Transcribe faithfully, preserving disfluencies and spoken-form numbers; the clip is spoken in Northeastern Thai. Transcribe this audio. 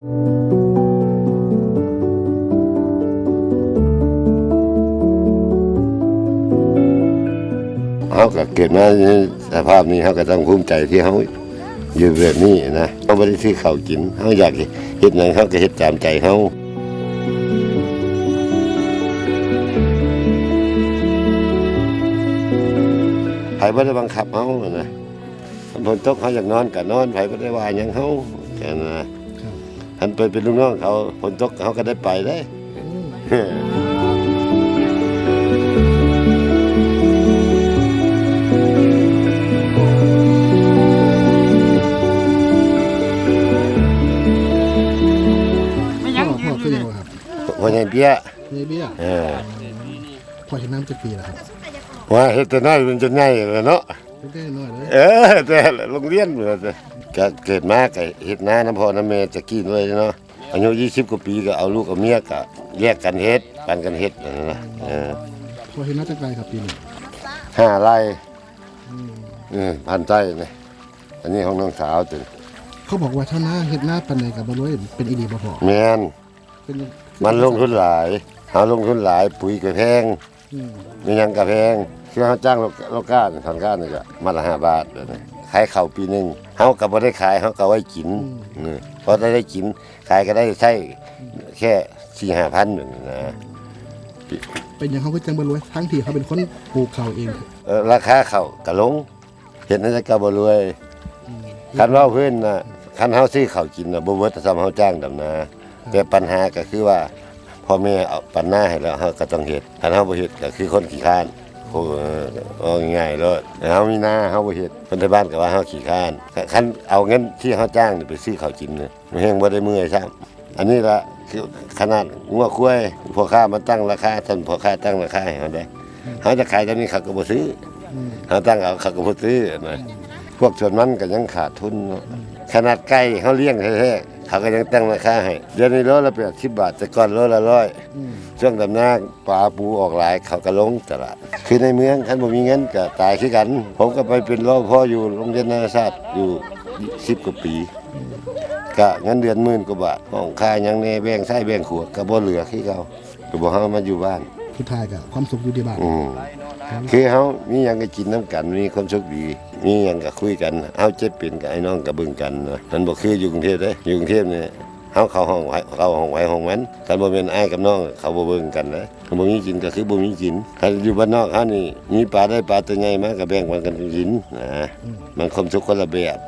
เฮาก็เกิดมาในสภาพนี้ เฮาก็ต้องภูมิใจที่เฮาอยู่แบบนี้นะ เฮาบ่ได้ซื้อข้าวกิน เฮาอยากเฮ็ดหยัง เฮาก็เฮ็ดตามใจเฮา ไผบ่ได้บังคับเฮานะ ฝนตกเฮาอยากนอนก็นอน ไผบ่ได้ว่าหยังเฮา แค่นั้นนะ ครับ คันไปเป็นลูกน้องเขา ฝนตกเขาก็ได้ไปเด้ อืม พ่อ พ่อคือหยังบ่ครับ พ่อใหญ่เบี้ย พ่อใหญ่เบี้ย เออ พ่อเฮ็ดนามาจักปีแล้วครับ ว่าเฮ็ดแต่น้อยเป็นจนใหญ่แล้วเนาะ เฮ็ดแต่น้อยเลย เออ แต่โรงเรียน ก็เกิดมาก็เฮ็ดนานำพ่อนำแม่จักกี้ด้วยเนาะ อายุยี่สิบกว่าปีก็เอาลูกเอาเมียก็แยกกันเฮ็ด ปันกันเฮ็ดนั่นนะ เออ พ่อเฮ็ดนาจักไร่ครับปีนี้ ห้าไร่ อืม เออ พันไร่นี่ อันนี้ของน้องสาวตัวนี้ เขาบอกว่าถ้านาเฮ็ดนาปานใดก็บ่รวย เป็นอีหลีบ่พ่อ แม่น เป็น มันลงทุนหลาย เฮาลงทุนหลาย ปุ๋ยก็แพง อืม มีหยังก็แพง คือเฮาจ้างลูก ลูกค้านี่ ถอนก้านี่ก็มัดละห้าบาทแบบนี้ ขายข้าวปีหนึ่ง เฮาก็บ่ได้ขาย เฮาก็ไว้กิน อืม นี่ พอได้ ได้กิน ขายก็ได้ใช้แค่สี่ห้าพันแบบนี้นะ เป็นหยังเขาคือจั่งบ่รวย ทั้งที่เขาเป็นคนปลูกข้าวเอง เออ ราคาข้าวก็ลง เฮ็ดแนวใดก็บ่รวย อืม คันเว้าพื้นน่ะ คันเฮาซื้อข้าวกินน่ะ บ่เบิดส่ำเฮาจ้างดำนา ครับ แต่ปัญหาก็คือว่า พ่อแม่เอาปันนาให้แล้ว เฮาก็ต้องเฮ็ด คันเฮาบ่เฮ็ดก็คือคนขี้คร้าน โอ้ เออ เอาง่ายๆโลด เฮามีนา เฮาบ่เฮ็ด คนไทบ้านก็ว่าเฮาขี้คร้าน คันเอาเงินที่เฮาจ้างนี่ไปซื้อข้าวกินน่ะ มันแฮงบ่ได้เมื่อยซ้ำ อันนี้ละคือขนาดงัวควาย พ่อค้ามาตั้งราคา ท่านพ่อค้าตั้งราคาให้เฮาได้ เฮาจะขายตอนนี้เขาก็บ่ซื้อ อืม เฮาตั้งเอาเขาก็บ่ซื้อนะ อืม พวกสวนมันก็ยังขาดทุนเนาะ อืม ขนาดไก่เฮาเลี้ยงแท้ๆ เขาก็ยังตั้งราคาให้ เดี๋ยวนี้โลละแปดสิบบาท แต่ก่อนโลละร้อย อืม ช่วงดำนาปลาปูออกหลาย เขาก็ลงตลาด คือในเมืองคันบ่มีเงินก็ตายคือกัน ผมก็ไปเป็น รปภ อยู่โรงเรียนนานาชาติอยู่สิบกว่าปี ก็เงินเดือนหมื่นกว่าบาท ห้องค่าหยังแน่ แบ่งซ้ายแบ่งขวา ก็บ่เหลือคือเก่า ก็บ่เฮามาอยู่บ้าน สุดท้ายก็ความสุขอยู่ที่บ้าน อืม คือเฮามีหยังก็กินนำกัน มีความสุขดี มีหยังก็คุยกัน เฮาเจ็บเป็นก็อ้ายน้องก็เบิ่งกันนะ มันบ่คืออยู่กรุงเทพเด้ อยู่กรุงเทพนี่ เฮาเข้าห้องไผ เข้าห้องไผห้องมัน คันบ่แม่นอ้ายกับน้อง เขาบ่เบิ่งกันนะ คันบ่มีกินก็คือบ่มีกิน คันอยู่บ้านนอกเฮานี่ มีปลาได้ปลาตัวใหญ่มาก็แบ่งปันกันกินนะ อืม มันความสุขคนละแบบ